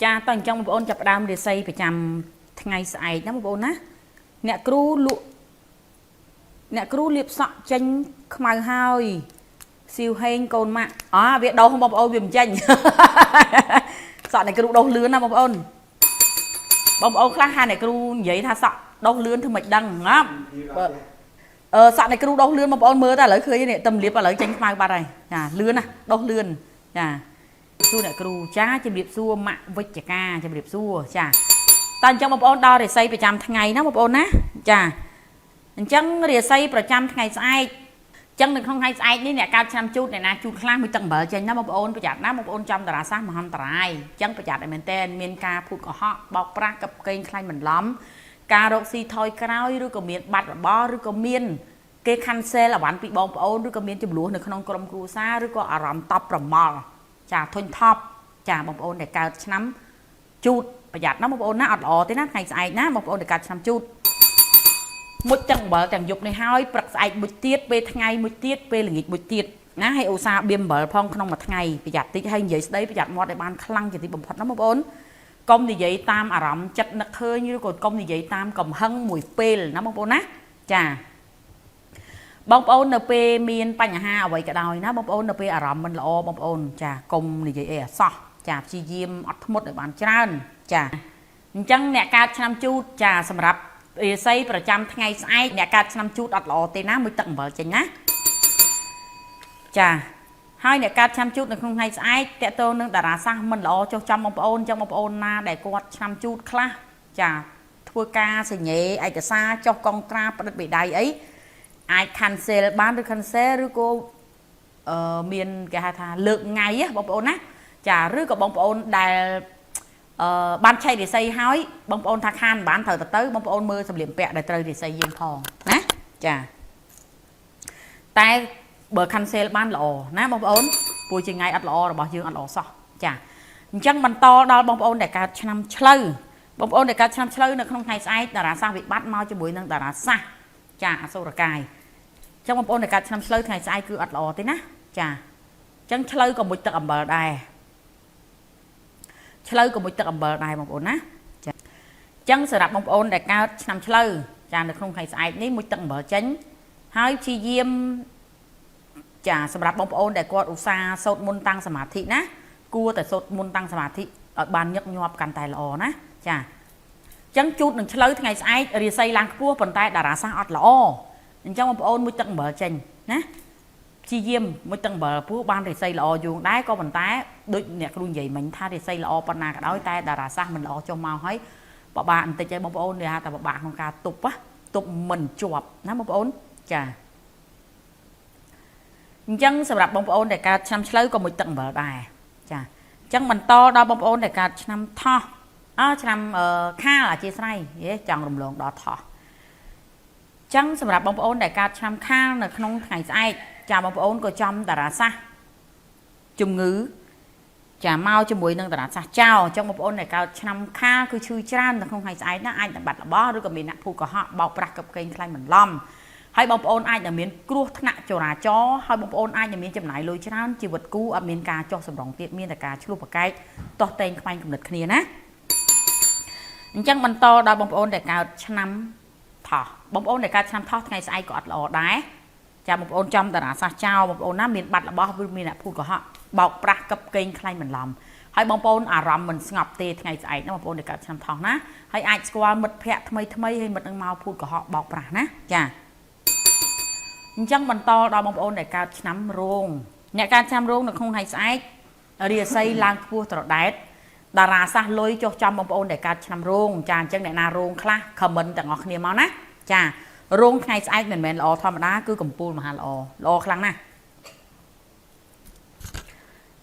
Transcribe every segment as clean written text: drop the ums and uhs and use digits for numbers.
ចាតោះអញ្ចឹងបងប្អូនចាប់ផ្ដើមរាសីប្រចាំថ្ងៃស្អែកណាបងប្អូនណាអ្នកគ្រូលក់អ្នកគ្រូលាបសក់ចេញខ្មៅហើយស៊ីវហេងកូនម៉ាក់អវាដោះបងប្អូនវាមិនចេញ សក់អ្នកគ្រូដោះលឿនណាបងប្អូនបងប្អូនខ្លះហាអ្នកគ្រូនិយាយថាសក់ដោះលឿនធ្វើមិនដឹងណាបើអឺសក់អ្នកគ្រូដោះលឿនបងប្អូនមើលតែឥឡូវឃើញនេះតំលាបឥឡូវចេញខ្មៅបាត់ហើយចាលឿនណាដោះលឿនចាសួរអ្នកគ្រូចាជំរាបសួរម៉ាក់វិជ្ជការជំរាបសួរចាតើអញ្ចឹងបងប្អូនដល់រិស័យប្រចាំថ្ងៃណាបងប្អូនណាចាអញ្ចឹងរាសីប្រចាំថ្ងៃស្អែកចឹងនៅក្នុងថ្ងៃស្អែកនេះអ្នកកើតឆ្នាំជូតអ្នកណាជូតខ្លះមួយទឹកអំបិលចេញណាបងប្អូនប្រយ័ត្នណាបងប្អូនចំតារាសាស្ត្រមហន្តរាយចឹងប្រយ័ត្នឲ្យមែនតែនមានការភូតកុហកបោកប្រាស់កັບកេងខ្លាញ់បន្លំការរកស៊ីថយក្រោយឬក៏មានបាត់របរឬក៏មានគេ cancel អវ៉ាន់ពីបងប្អូនឬក៏មានចំនួននៅក្នុងក្រុមគ្រួសារឬក៏អារម្មណ៍តប់ប្រមល់ចាធុញថប់ចាបងប្អូនដែលកើតឆ្នាំជូតប្រយ័ត្នណាបងប្អូនណាអត់ល្អទេណាថ្ងៃស្អែកណាបងប្អូនដែលកើតឆ្នាំជូតមុជទាំងអំបិលទាំងយប់នេះហើយព្រឹកស្អែកមួយទៀតពេលថ្ងៃមួយទៀតពេលល្ងាចមួយទៀតណាហើយឧស្សាហ៍បៀមអំបិលផងក្នុងមួយថ្ងៃប្រយ័ត្នតិចហើយនិយាយស្ដីប្រយ័ត្នមាត់ឲ្យបានខ្លាំងជាទីបំផុតណាបងប្អូនកុំនិយាយតាមអារម្មណ៍ចិត្តនឹកឃើញឬក៏កុំនិយាយតាមកំហឹងមួយពេលណាបងប្អូនណាចាបងប្អូននៅពេលមានបញ្ហាអ្វីក៏ដោយណាបងប្អូននៅពេលអារម្មណ៍មិនល្អបងប្អូនចាកុំនិយាយអីអសោះចាព្យាយាមអត់ធ្មត់ឲ្យបានច្រើនចាអញ្ចឹងអ្នកកើតឆ្នាំជូតចាសម្រាប់រាសីប្រចាំថ្ងៃស្អែកអ្នកកើតឆ្នាំជូតអត់ល្អទេណាមួយទឹកអំបិលចេញណាចាហើយអ្នកកើតឆ្នាំជូតនៅក្នុងថ្ងៃស្អែកតកតងនឹងតារាសាស្ត្រមិនល្អចុះចំបងប្អូនអញ្ចឹងបងប្អូនណាដែលគាត់ឆ្នាំជូតខ្លះចាធ្វើការសញ្ញេឯកសារចុះកងត្រាផ្ដិតបេដៃអីអាច cancel បានឬ cancel ឬក៏អឺមានគេហៅថាលើកថ្ងៃបងប្អូនណាចាឬក៏បងប្អូនដែលអឺបានឆែករិស័យហើយបងប្អូនថាខានបានត្រូវទៅបងប្អូនមើលសម្លៀកបំពាក់ដែលត្រូវរិស័យយើងផងណាចាតែបើ cancel បានល្អណាបងប្អូនព្រោះជាថ្ងៃអត់ល្អរបស់យើងអត់ល្អសោះចាអញ្ចឹងបន្តដល់បងប្អូនដែលកើតឆ្នាំឆ្លូវបងប្អូនដែលកើតឆ្នាំឆ្លូវនៅក្នុងថ្ងៃស្អែកតារាសាស្ត្រវិបត្តិមកជាមួយនឹងតារាសាស្ត្រចាអសុរកាយអញ្ចឹងបងប្អូនដែលកើតឆ្នាំឆ្លូវថ្ងៃស្អែកគឺអត់ល្អទេណាចាអញ្ចឹងឆ្លូវក៏មុជទឹកអំបិលដែរឆ្លូវក៏មុជទឹកអំបិលដែរបងប្អូនណាចាអញ្ចឹងសម្រាប់បងប្អូនដែលកើតឆ្នាំឆ្លូវចានៅក្នុងថ្ងៃស្អែកនេះមុជទឹកអំបិលចេញហើយព្យាយាមចាសម្រាប់បងប្អូនដែលគាត់ឧស្សាហ៍សូត្រមន្តតាំងសមាធិណាគួរតែសូត្រមន្តតាំងសមាធិឲ្យបានញឹកញាប់កាន់តែល្អណាចាអញ្ចឹងជូតនឹងឆ្លូវថ្ងៃស្អែករាសីឡើងខ្ពស់ប៉ុន្តែតារាសាស្ត្រអត់ល្អអញ្ចឹងបងប្អូនមួយទឹកអំបិលចេញណាព្យាយាមមួយទឹកអំបិលពោះបានរាសីល្អយូរដែរក៏ប៉ុន្តែដូចអ្នកគ្រូនិយាយមិញថារាសីល្អប៉ុណ្ណាក៏ដោយតែតារាសាស្ត្រមិនល្អចុះមកហើយពិបាកបន្តិចឯងបងប្អូននិយាយថាពិបាកក្នុងការទប់ណាទប់មិនជាប់ណាបងប្អូនចាអញ្ចឹងសម្រាប់បងប្អូនដែលកើតឆ្នាំឆ្លូវក៏មួយទឹកអំបិលដែរចាអញ្ចឹងបន្តដល់បងប្អូនដែលកើតឆ្នាំថោះអើឆ្នាំខាលអធិស្ឋានយេចង់រំលងដល់ថោះចឹងសម្រាប់បងប្អូនដែលកើតឆ្នាំខាលនៅក្នុងថ្ងៃស្អែកចាបងប្អូនក៏ចំតារាសាស្ត្រជំងឺចាមកជាមួយនឹងតារាសាស្ត្រចោលអញ្ចឹងបងប្អូនដែលកើតឆ្នាំខាលគឺឈឺច្រើននៅក្នុងថ្ងៃស្អែកណាអាចនឹងបាត់របស់ឬក៏មានអ្នកភូតកុហកបោកប្រាស់កឹបកេងខ្លាញ់បន្លំហើយបងប្អូនអាចនឹងមានគ្រោះថ្នាក់ចរាចរណ៍ហើយបងប្អូនអាចនឹងមានចំណាយលុយច្រើនជីវិតគូអត់មានការចោះសម្រងទៀតមានតែការឆ្លោះប្រកែកទាស់ទែងខ្វែងគំនិតគ្នាណាអញ្ចឹងបន្តដល់បងប្អូនដែលកើតឆ្នាំថោះបងប្អូនដែលកើតឆ្នាំថោះថ្ងៃស្អែកក៏អត់ល្អដែរចាបងប្អូនចំតារាសាស្ត្រចោលបងប្អូនណាមានបាត់របស់ឬមានអ្នកភូតកុហកបោកប្រាស់កឹបកេងខ្លាញ់បន្លំហើយបងប្អូនអារម្មណ៍មិនស្ងប់ទេថ្ងៃស្អែកណាបងប្អូនដែលកើតឆ្នាំថោះណាហើយអាចស្គាល់មិត្តភ័ក្តិថ្មីថ្មីហើយមិត្តនឹងមកភូតកុហកបោកប្រាស់ណាចាអញ្ចឹងបន្តដល់បងប្អូនដែលកើតឆ្នាំរោងអ្នកកើតឆ្នាំរោងនៅក្នុងថ្ងៃស្អែករាសីឡើងខ្ពស់ត្រដែតតារាសាស្ត្រលុយចុះចំបងប្អូនដែលកើតឆ្នាំរោងចាអញ្ចឹងអ្នកណារោងខ្លះ comment ទាំងអស់គ្នាមកណាចារោងថ្ងៃស្អែកមិនមែនល្អធម្មតាគឺកំពូលមហាល្អល្អខ្លាំងណាស់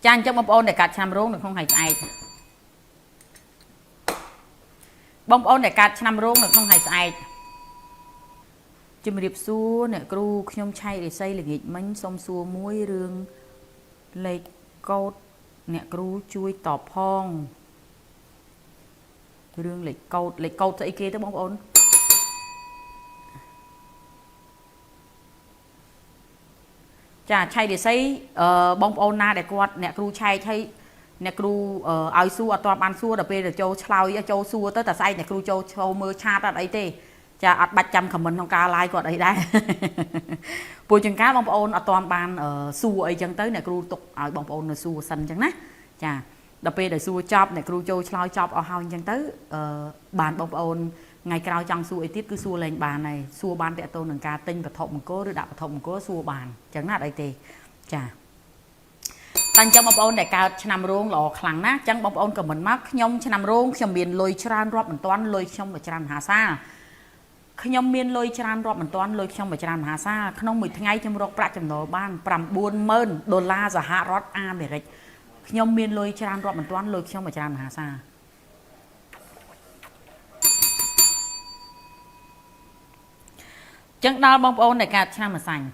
ចាអញ្ចឹងបងប្អូនដែលកើតឆ្នាំរោងនៅក្នុងថ្ងៃស្អែកបងប្អូនដែលកើតឆ្នាំរោងនៅក្នុងថ្ងៃស្អែកជំរាបសួរអ្នកគ្រូខ្ញុំឆៃរិស័យល្ងាចមិញសូមសួរមួយរឿងលេខកូដអ្នកគ្រូជួយតបផងរឿងលេខកូដលេខកូដស្អីគេទៅបងប្អូនចាឆៃរិស័យអឺបងប្អូនណាដែលគាត់អ្នកគ្រូឆែកឲ្យ អ្នកគ្រូឲ្យសួរអត់ទាន់បានសួរដល់ពេលទៅចូលឆ្លើយចូលសួរទៅតែស្អែកអ្នកគ្រូចូលចូលមើល chat អត់អីទេចាអត់បាច់ចាំ comment ក្នុងការ live គាត់អីដែរ ពួកចង្ការបងប្អូនអត់ទាន់បានសួរអីចឹងទៅអ្នកគ្រូទុកឲ្យបងប្អូននៅសួរសិនចឹងណាចាដល់ពេលដែលសួរចប់អ្នកគ្រូចូលឆ្លើយចប់អស់ហើយអញ្ចឹងទៅអឺបានបងប្អូនថ្ងៃក្រោយចង់សួរអីទៀតគឺសួរលែងបានហើយសួរបានតកតូននឹងការទិញវត្ថុមង្គលឬដាក់វត្ថុមង្គលសួរបានអញ្ចឹងណាអត់អីទេចាតែអញ្ចឹងបងប្អូនដែលកើតឆ្នាំរោងល្អខ្លាំងណាស់អញ្ចឹងបងប្អូន comment មកខ្ញុំឆ្នាំរោងខ្ញុំមានលុយច្រើនរាប់មិនទាន់លុយខ្ញុំមួយច្រើនមហាសាលខ្ញុំមានលុយច្រើនរាប់មិនទាន់លុយខ្ញុំមួយច្រើនមហាសាលក្នុងមួយថ្ងៃខ្ញុំរកប្រាក់ចំណូលបាន90000ដុល្លារសហរដ្ឋអាមេរិកខ្ញុំមានលុយច្រើនរាប់មិនទាន់លុយខ្ញុំមួយច្រើនមហាសាលចឹងដល់បងប្អូនដែលកើតឆ្នាំម្សាញ់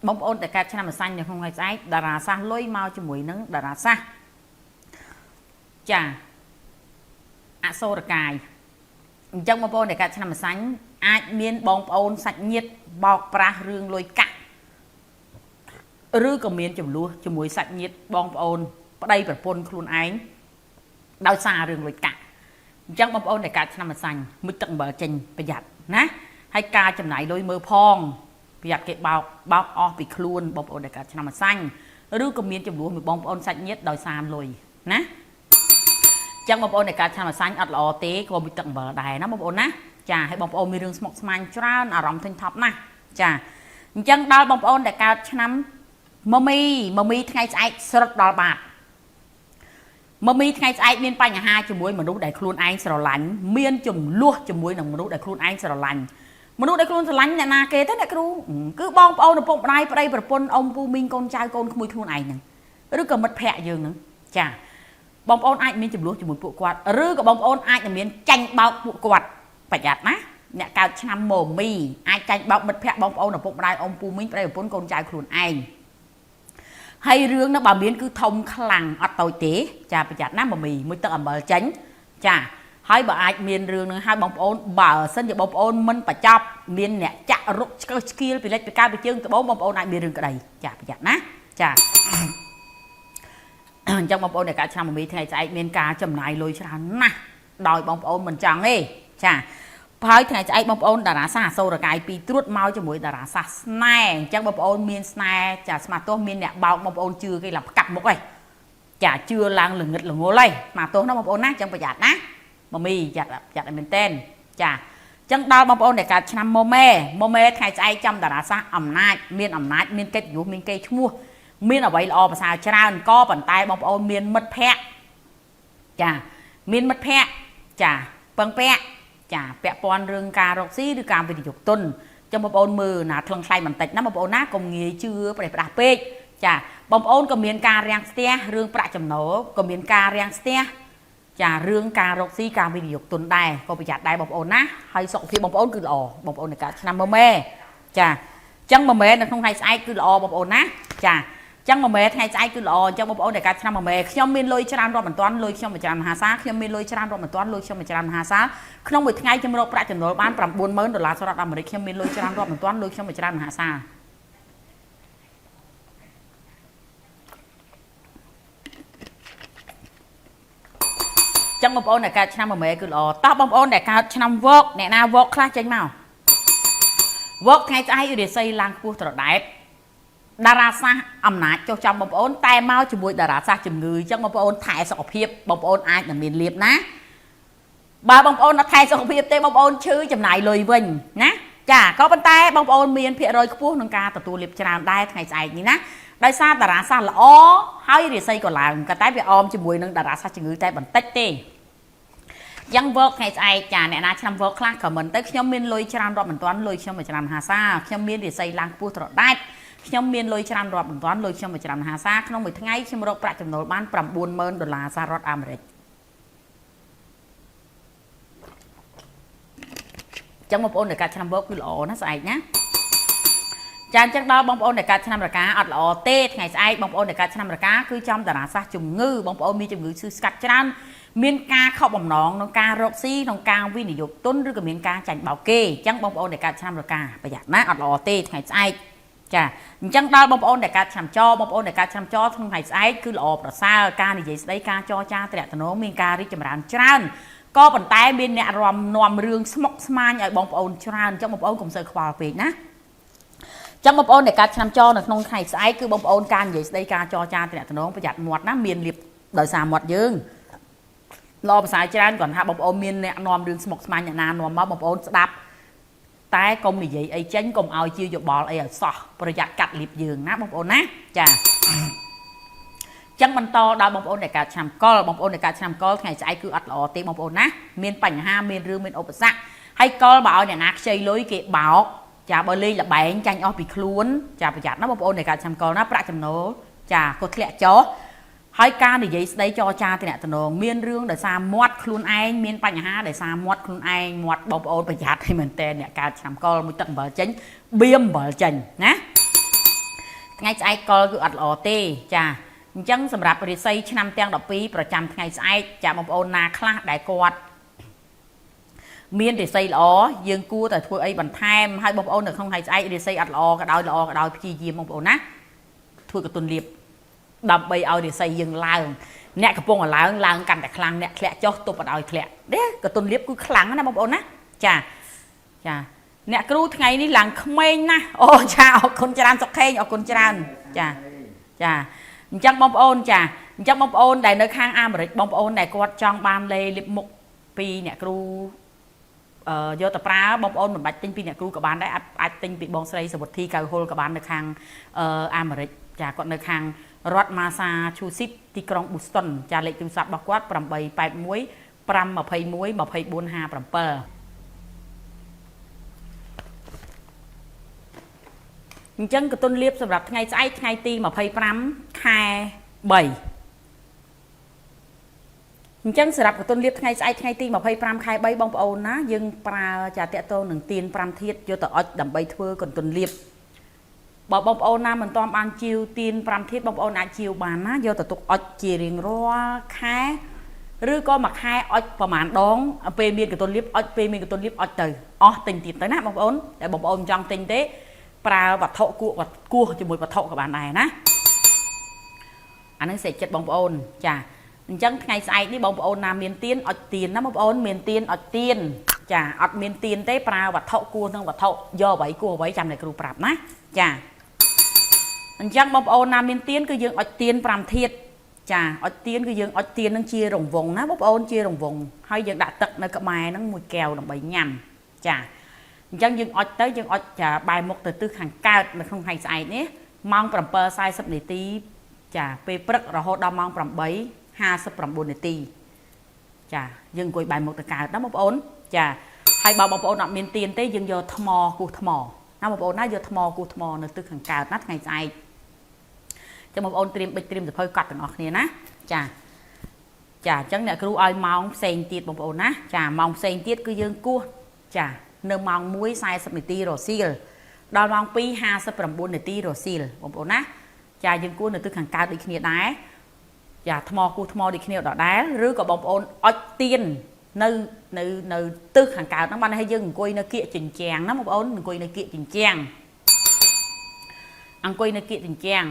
បងប្អូនដែលកើតឆ្នាំម្សាញ់នៅក្នុងថ្ងៃស្អែកតារាសាស្ត្រលុយមកជាមួយនឹងតារាសាស្ត្រចាអសូរកាយអញ្ចឹងបងប្អូនដែលកើតឆ្នាំម្សាញ់អាចមានបងប្អូនសាច់ញាតិបោកប្រាស់រឿងលុយកាក់ឬក៏មានចំនួនជាមួយសាច់ញាតិបងប្អូនប្តីប្រពន្ធខ្លួនឯងដោយសាររឿងលុយកាក់អញ្ចឹងបងប្អូនដែលកើតឆ្នាំម្សាញ់មុជទឹកអំបិលចេញប្រយ័ត្នណាហើយការចំណាយលុយមើលផងប្រយ័ត្នគេបោកបោកអស់ពីខ្លួនបងប្អូនដែលកើតឆ្នាំម្សាញ់ឬក៏មានចំនួនមួយបងប្អូនសាច់ញាតិដោយសារលុយណាចឹងបងប្អូនដែលកើតឆ្នាំម្សាញ់អត់ល្អទេក៏មុជទឹកអំបិលដែរណាបងប្អូនណាចាឲ្យបងប្អូនមានរឿងស្មុគស្មាញច្រើនអារម្មណ៍ធុញថប់ណាស់ចាអញ្ចឹងដល់បងប្អូនដែលកើតឆ្នាំមមីមមីថ្ងៃស្អែកស្រុតដល់បាតមមីថ្ងៃស្អែកមានបញ្ហាជាមួយមនុស្សដែលខ្លួនឯងស្រឡាញ់មានចំនួនជាមួយនឹងមនុស្សដែលខ្លួនឯងស្រឡាញ់មនុស្សដែលខ្លួនស្រឡាញ់អ្នកណាគេទៅអ្នកគ្រូគឺបងប្អូនឪពុកម្ដាយប្តីប្រពន្ធអ៊ំពូមីងកូនចៅកូនក្មួយខ្លួនឯងហ្នឹងឬក៏មិត្តភ័ក្តិយើងហ្នឹងចាបងប្អូនអាចមានចំនួនជាមួយពួកគាត់ឬក៏បងប្អូនអាចនឹងមានចាញ់បោកពួកគាត់ប្រយ័ត្នណាអ្នកកើតឆ្នាំមមីអាចចាញ់បោកមិត្តភ័ក្តិបងប្អូនឪពុកម្ដាយអ៊ំពូមីងប្តីប្រពន្ធកូនចៅខ្លួនឯងហើយរឿងនោះបើមានគឺធំខ្លាំងអត់តូចទេចាប្រយ័ត្នណាមមីមួយទឹកអំបិលចេញចាហើយបើអាចមានរឿងនឹងហើយបងប្អូនបើសិនជាបងប្អូនមិនបញ្ចប់មានអ្នកចាក់រុកឆ្កឹះឆ្កៀលពីលិចពីកើតពីជើងត្បូងបងប្អូនអាចមានរឿងក្តីចាប្រយ័ត្នណាចាអញ្ចឹងបងប្អូនដែលកើតឆ្នាំមមីថ្ងៃស្អែកមានការចំណាយលុយច្រើនណាស់ដោយបងប្អូនមិនចង់ទេចាហើយថ្ងៃស្អែកបងប្អូនតារាសាស្ត្រអសូរកាយពីរត្រួតមកជាមួយតារាសាស្ត្រស្នេហ៍អញ្ចឹងបងប្អូនមានស្នេហ៍ចាស្មាទោសមានអ្នកបោកបងប្អូនជឿគេឡើងផ្កាប់មុខហីចាជឿឡើងល្ងឹតល្ងល់ហីស្មាទោសណាបងប្អូនណាអញ្ចឹងប្រយ័ត្នណាមមីយ៉ាត់យ៉ាត់ឲ្យមែនតែនចាអញ្ចឹងដល់បងប្អូនដែលកើតឆ្នាំម៉ូម៉ែម៉ូម៉ែថ្ងៃស្អែកចំតារាសាស្ត្រអំណាចមានអំណាចមានកិត្តិយសមានគេឈ្មោះមានអ្វីល្អប្រសើរច្រើនក៏ប៉ុន្តែបងប្អូនមានមិត្តភ័ក្តិចាមានមិត្តភ័ក្តិចាពឹងពាក់ចាពាក់ព័ន្ធរឿងការរកស៊ីឬការវិនិយោគទុនចឹងបងប្អូនមើលណាថ្លឹងថ្លែងបន្តិចណាបងប្អូនណាកុំងាយជឿប្រេះផ្ដាស់ពេកចាបងប្អូនក៏មានការរាំងស្ទះរឿងប្រាក់ចំណូលក៏មានការរាំងស្ទះចារឿងការរកស៊ីការវិនិយោគទុនដែរក៏ប្រយ័ត្នដែរបងប្អូនណាហើយសុខភាពបងប្អូនគឺល្អបងប្អូនในការឆ្នាំមមេចាចឹងមមេនៅក្នុងថ្ងៃស្អែកគឺល្អបងប្អូនណាចាចឹងមួយម៉ែថ្ងៃស្អែកគឺល្អអញ្ចឹងបងប្អូនដែលកើតឆ្នាំមួយម៉ែខ្ញុំមានលុយច្រើនរាប់មិនទាន់លុយខ្ញុំមួយច្រើនមហាសាលខ្ញុំមានលុយច្រើនរាប់មិនទាន់លុយខ្ញុំមួយច្រើនមហាសាលក្នុងមួយថ្ងៃខ្ញុំរកប្រាក់ចំណូលបាន90000ដុល្លារសហរដ្ឋអាមេរិកខ្ញុំមានលុយច្រើនរាប់មិនទាន់លុយខ្ញុំមួយច្រើនមហាសាលចឹងបងប្អូនដែលកើតឆ្នាំមួយម៉ែគឺល្អតោះបងប្អូនដែលកើតឆ្នាំវកអ្នកណាវកខ្លះចេញមកវកថ្ងៃស្អែករាសីឡើងខ្ពស់ត្រដែតតារាសាស្ត្រអំណាចចុះចំបងប្អូនតែមកជាមួយតារាសាស្ត្រជំងឺអញ្ចឹងបងប្អូនថែសុខភាពបងប្អូនអាចនឹងមានលៀបណាបើបងប្អូនអត់ថែសុខភាពទេបងប្អូនឈឺចំណាយលុយវិញណាចាក៏ប៉ុន្តែបងប្អូនមានភាគរយខ្ពស់ក្នុងការទទួលលៀបច្រើនដែរថ្ងៃស្អែកនេះណាដោយសារតារាសាស្ត្រល្អហើយរាសីក៏ឡើងក៏តែវាអមជាមួយនឹងតារាសាស្ត្រជំងឺតែបន្តិចទេយ៉ាងវកថ្ងៃស្អែកចាអ្នកណាឆ្នាំវកខ្លះខមមិនទៅខ្ញុំមានលុយច្រើនរាប់មិនទាន់លុយខ្ញុំមួយច្រើនមហាសាលខ្ញុំមានរាសីឡើងខ្ពស់ត្រដែតខ្ញុំមានលុយច្រើនរាប់មិនទាន់លុយខ្ញុំមួយច្រើនមហាសាលក្នុងមួយថ្ងៃខ្ញុំរកប្រាក់ចំណូលបាន90000ដុល្លារសហរដ្ឋអាមេរិកចឹងបងប្អូនដែលកើតឆ្នាំវកគឺល្អណាស្អែកណាចាអញ្ចឹងដល់បងប្អូនដែលកើតឆ្នាំរកាអត់ល្អទេថ្ងៃស្អែកបងប្អូនដែលកើតឆ្នាំរកាគឺចំតារាសាស្ត្រជំងឺបងប្អូនមានជំងឺឈឺស្កាត់ច្រើនមានការខកបំណងក្នុងការរកស៊ីក្នុងការវិនិយោគទុនឬក៏មានការចាញ់បោកគេអញ្ចឹងបងប្អូនដែលកើតឆ្នាំរកាប្រយ័ត្នណាអត់ល្អទេថ្ងៃស្អែក ចាអញ្ចឹងដល់បងប្អូនដែលកើតឆ្នាំចបងប្អូនដែលកើតឆ្នាំចក្នុងថ្ងៃស្អែកគឺល្អប្រសើរការនិយាយស្ដីការចរចាត្រាក់តំណងមានការរីកចម្រើនច្រើនក៏ប៉ុន្តែមានអ្នករំនាំរឿងស្មុកស្មាញឲ្យបងប្អូនច្រើនអញ្ចឹងបងប្អូនកុំសូវខ្វល់ពេកណាចឹងបងប្អូនដែលកើតឆ្នាំចនៅក្នុងថ្ងៃស្អែកគឺបងប្អូនការនិយាយស្ដីការចរចាត្រាក់តំណងប្រយ័ត្នមាត់ណាមានលៀបដោយសារមាត់យើងល្អប្រសើរច្រើនគាត់ថាបងប្អូនមានអ្នកនាំរឿងស្មុកស្មាញអ្នកណានាំមកបងប្អូនស្ដាប់តែកុំនិយាយអីចេញកុំឲ្យជាយោបល់អីឲ្យសោះប្រយ័ត្នកាត់លៀបយើងណាបងប្អូនណាចាចឹងបន្តដល់បងប្អូនដែលកើតឆ្នាំកុលបងប្អូនដែលកើតឆ្នាំកុលថ្ងៃស្អែកគឺអត់ល្អទេបងប្អូនណាមានបញ្ហាមានរឿងមានឧបសគ្គហើយកុលបើឲ្យអ្នកណាខ្ចីលុយគេបោកចាបើលេងលបែងចាញ់អស់ពីខ្លួនចាប្រយ័ត្នណាបងប្អូនដែលកើតឆ្នាំកុលណាប្រាក់ចំណូលចាក៏ធ្លាក់ចុះហើយការនិយាយស្ដីចរចាតំណងមានរឿងដោយសារមាត់ខ្លួនឯងមានបញ្ហាដោយសារមាត់ខ្លួនឯងមាត់បងប្អូនប្រយ័ត្នឲ្យមែនតើអ្នកកើតឆ្នាំកុលមួយទឹកអំបិលចេញបៀមអំបិលចេញណាថ្ងៃស្អែកកុលគឺអត់ល្អទេចាអញ្ចឹងសម្រាប់រាសីឆ្នាំទាំង12ប្រចាំថ្ងៃស្អែកចាបងប្អូនណាខ្លះដែលគាត់មានរាសីល្អយើងគួរតែធ្វើអីបន្ថែមហើយបងប្អូននៅក្នុងថ្ងៃស្អែករាសីអត់ល្អក៏ដោយល្អក៏ដោយព្យាយាមបងប្អូនណាធ្វើកតុនលៀបដើម្បីឲ្យរាសីយើងឡើងអ្នកកំពុងឡើងឡើងកាន់តែខ្លាំងអ្នកធ្លាក់ចុះទប់អត់ឲ្យធ្លាក់ទេកតុនលៀបគឺខ្លាំងណាបងប្អូនណាចាចាអ្នកគ្រូថ្ងៃនេះឡើងក្មេងណាស់អូចាអរគុណច្រើនសុខេងអរគុណច្រើនចាចាអញ្ចឹងបងប្អូនចាអញ្ចឹងបងប្អូនដែលនៅខាងអាមេរិកបងប្អូនដែលគាត់ចង់បានលេលៀបមុខពីអ្នកគ្រូយកទៅប្រើបងប្អូនមិនបាច់ទិញពីអ្នកគ្រូក៏បានដែរអាចទិញពីបងស្រីសវុធីកៅហុលក៏បាននៅខាងអាមេរិកចាគាត់នៅខាងរដ្ឋ Massachusetts ទីក្រុង Boston ចាលេខទូរស័ព្ទរបស់គាត់881 521 2457អញ្ចឹងកតុនលៀបសម្រាប់ថ្ងៃស្អែកថ្ងៃទី25ខែ3អញ្ចឹងសម្រាប់កតុនលៀបថ្ងៃស្អែកថ្ងៃទី25ខែ3បងប្អូនណាយើងប្រើចាតកតងនឹងទៀន5ធាតុយកទៅអុចដើម្បីធ្វើកតុនលៀបបើបងប្អូនណាមិនទាន់បានជាវទៀន5ធាតុបងប្អូនអាចជាវបានណាយកទៅទុកអុចជារៀងរាល់ខែឬក៏មួយខែអុចប្រហែលដងពេលមានកតុនលៀបអុចពេលមានកតុនលៀបអុចទៅអស់ទិញទៀតទៅណាបងប្អូនតែបងប្អូនមិនចង់ទិញទេប្រើវត្ថុគួគោះជាមួយវត្ថុក៏បានដែរណាអានឹងសេចចិត្តបងប្អូនចាអញ្ចឹងថ្ងៃស្អែកនេះបងប្អូនណាមានទៀនអុចទៀនណាបងប្អូនមានទៀនអុចទៀនចាអត់មានទៀនទេប្រើវត្ថុគួរនឹងវត្ថុយកអ្វីគួរអ្វីចាំតែគ្រូប្រាប់ណាចាអញ្ចឹងបងប្អូនណាមានទៀនគឺយើងអុចទៀន5ធាតុចាអុចទៀនគឺយើងអុចទៀននឹងជារង្វង់ណាបងប្អូនជារង្វង់ហើយយើងដាក់ទឹកនៅក្បែរហ្នឹងមួយកែវដើម្បីញ៉ាំចាអញ្ចឹងយើងអុចទៅយើងអុចចាបែរមុខទៅទិសខាងកើតនៅក្នុងថ្ងៃស្អែកនេះម៉ោង7:40នាទីចាពេលព្រឹករហូតដល់ម៉ោង8:59នាទីចាយើងអង្គុយបែរមុខទៅកើតណាបងប្អូនចាហើយបើបងប្អូនអត់មានទៀនទេយើងយកថ្មគោះថ្មណាបងប្អូនណាយកថ្មគោះថ្មនៅទិសខាងកើតណាថ្ងៃស្អែកចាំបងប្អូនត្រៀមបិចត្រៀមសភៅកត់ទាំងអស់គ្នាណាចាចាអញ្ចឹងអ្នកគ្រូឲ្យម៉ោងផ្សេងទៀតបងប្អូនណាចាម៉ោងផ្សេងទៀតគឺយើងគោះចានៅម៉ោង1:40នាទីរសៀលដល់ម៉ោង2:59នាទីរសៀលបងប្អូនណាចាយើងគួរនៅទិសខាងកើតដូចគ្នាដែរចាថ្មគោះថ្មដូចគ្នាដដែលឬក៏បងប្អូនអុចទៀននៅនៅនៅទិសខាងកើតហ្នឹងបានឲ្យយើងអង្គុយនៅគៀកជញ្ជាំងណាបងប្អូនអង្គុយនៅគៀកជញ្ជាំងអង្គុយនៅគៀកជញ្ជាំង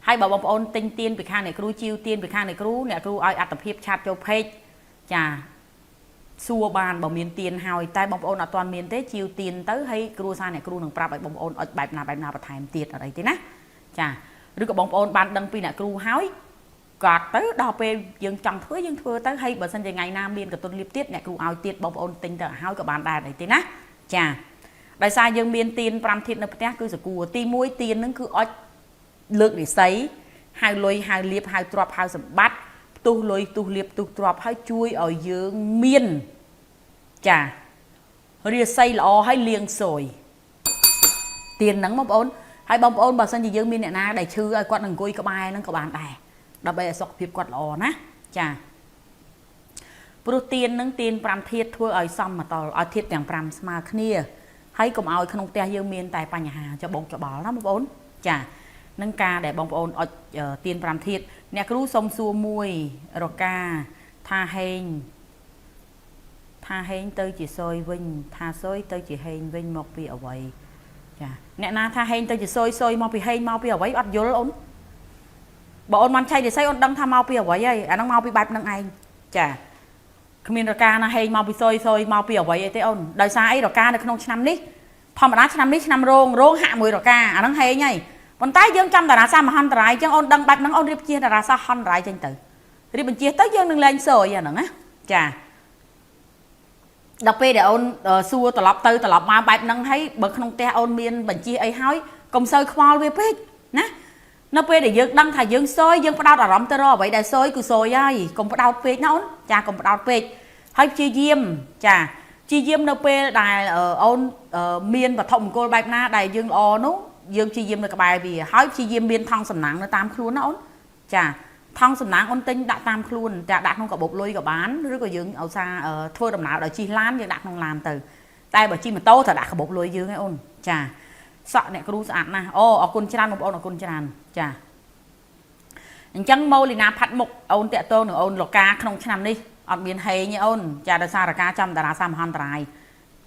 ហើយបើបងប្អូនទិញទៀនពីខាងអ្នកគ្រូជាវទៀនពីខាងអ្នកគ្រូអ្នកគ្រូឲ្យអត្តភាពឆាតចូលពេកចាសួរបានបើមានទៀនហើយតែបងប្អូនអត់ទាន់មានទេជាវទៀនទៅហើយគ្រូសាអ្នកគ្រូនឹងប្រាប់ឲ្យបងប្អូនអុចបែបណាបែបណាបន្ថែមទៀតអត់អីទេណាចាឬក៏បងប្អូនបានដឹងពីអ្នកគ្រូហើយកត់ទៅដល់ពេលយើងចង់ធ្វើយើងធ្វើទៅហើយបើសិនជាថ្ងៃណាមានកតុនលៀបទៀតអ្នកគ្រូឲ្យទៀតបងប្អូនទិញទៅឲ្យក៏បានដែរអីទេណាចាដោយសារយើងមានទៀន5ធាតុនៅផ្ទះគឺសគួរទី1ទៀននឹងគឺអុចលើកនិស័យហៅលុយហៅលៀបហៅទ្របហៅសម្បត្តិផ្ទុះលុយផ្ទុះលៀបផ្ទុះទ្របហើយជួយឲ្យយើងមានចារាសីល្អហើយលៀងសយទៀនហ្នឹងបងប្អូនហើយបងប្អូនបើសិនជាយើងមានអ្នកណាដែលឈឺឲ្យគាត់អង្គុយក្បែរហ្នឹងក៏បានដែរដើម្បីឲ្យសុខភាពគាត់ល្អណាចាព្រោះទៀននឹងទៀន5ធាតុធ្វើឲ្យសមតលឲ្យធាតុទាំង5ស្មើគ្នាហើយកុំឲ្យក្នុងផ្ទះយើងមានតែបញ្ហាច្បងច្បល់ណាបងប្អូនចានឹងការដែលបងប្អូនអុចទៀន5ធាតុអ្នកគ្រូសុំសួរមួយរកាថាហេងថាហេងទៅជាសយវិញថាសយទៅជាហេងវិញមកពីអ្វី ចាអ្នកណាថាហេងទៅជាស៊យស៊យមកពីហេងមកពីអ្វីអត់យល់អូនបើអូនមិនឆៃរិស័យអូនដឹងថាមកពីអ្វីហើយអាហ្នឹងមកពីបែបហ្នឹងឯងចាគ្មានរកាណាហេងមកពីស៊យស៊យមកពីអ្វីអីទេអូនដោយសារអីរកានៅក្នុងឆ្នាំនេះធម្មតាឆ្នាំនេះឆ្នាំរោងរោងហាក់មួយរកាអាហ្នឹងហេងហើយប៉ុន្តែយើងចាំតារាសាសមហន្តរាយអញ្ចឹងអូនដឹងបែបហ្នឹងអូនរៀបជាតារាសាហន្តរាយចេញទៅរៀបបញ្ជាទៅយើងនឹងលែងស៊យអាហ្នឹងណាចាដល់ពេលដែលអូនសួរត្រឡប់ទៅត្រឡប់មកបែបហ្នឹងហើយបើក្នុងផ្ទះអូនមានបញ្ជាអីហើយកុំសូវខ្វល់វាពេកណានៅពេលដែលយើងដឹងថាយើងស៊យយើងផ្ដោតអារម្មណ៍ទៅរកអ្វីដែលស៊យគឺស៊យហើយកុំផ្ដោតពេកណាអូនចាកុំផ្ដោតពេកហើយព្យាយាមចាព្យាយាមនៅពេលដែលអូនមានវត្ថុមង្គលបែបណាដែលយើងល្អនោះយើងព្យាយាមនៅក្បែរវាហើយព្យាយាមមានថង់សំណាងនៅតាមខ្លួនណាអូនចាថង់សំណាងអូនទិញដាក់តាមខ្លួនចាដាក់ក្នុងកាបូបលុយក៏បានឬក៏យើងឧស្សាហ៍ធ្វើដំណើរដោយជិះឡានយើងដាក់ក្នុងឡានទៅតែបើជិះម៉ូតូត្រូវដាក់កាបូបលុយយើងឯងអូនចាសក់អ្នកគ្រូស្អាតណាស់អូអរគុណច្រើនបងប្អូនអរគុណច្រើនចាអញ្ចឹងម៉ូលីណាផាត់មុខអូនតាក់ទងនឹងអូនលកាក្នុងឆ្នាំនេះអត់មានហេងទេអូនចាដោយសាររកាចំតារាសមហន្តរាយ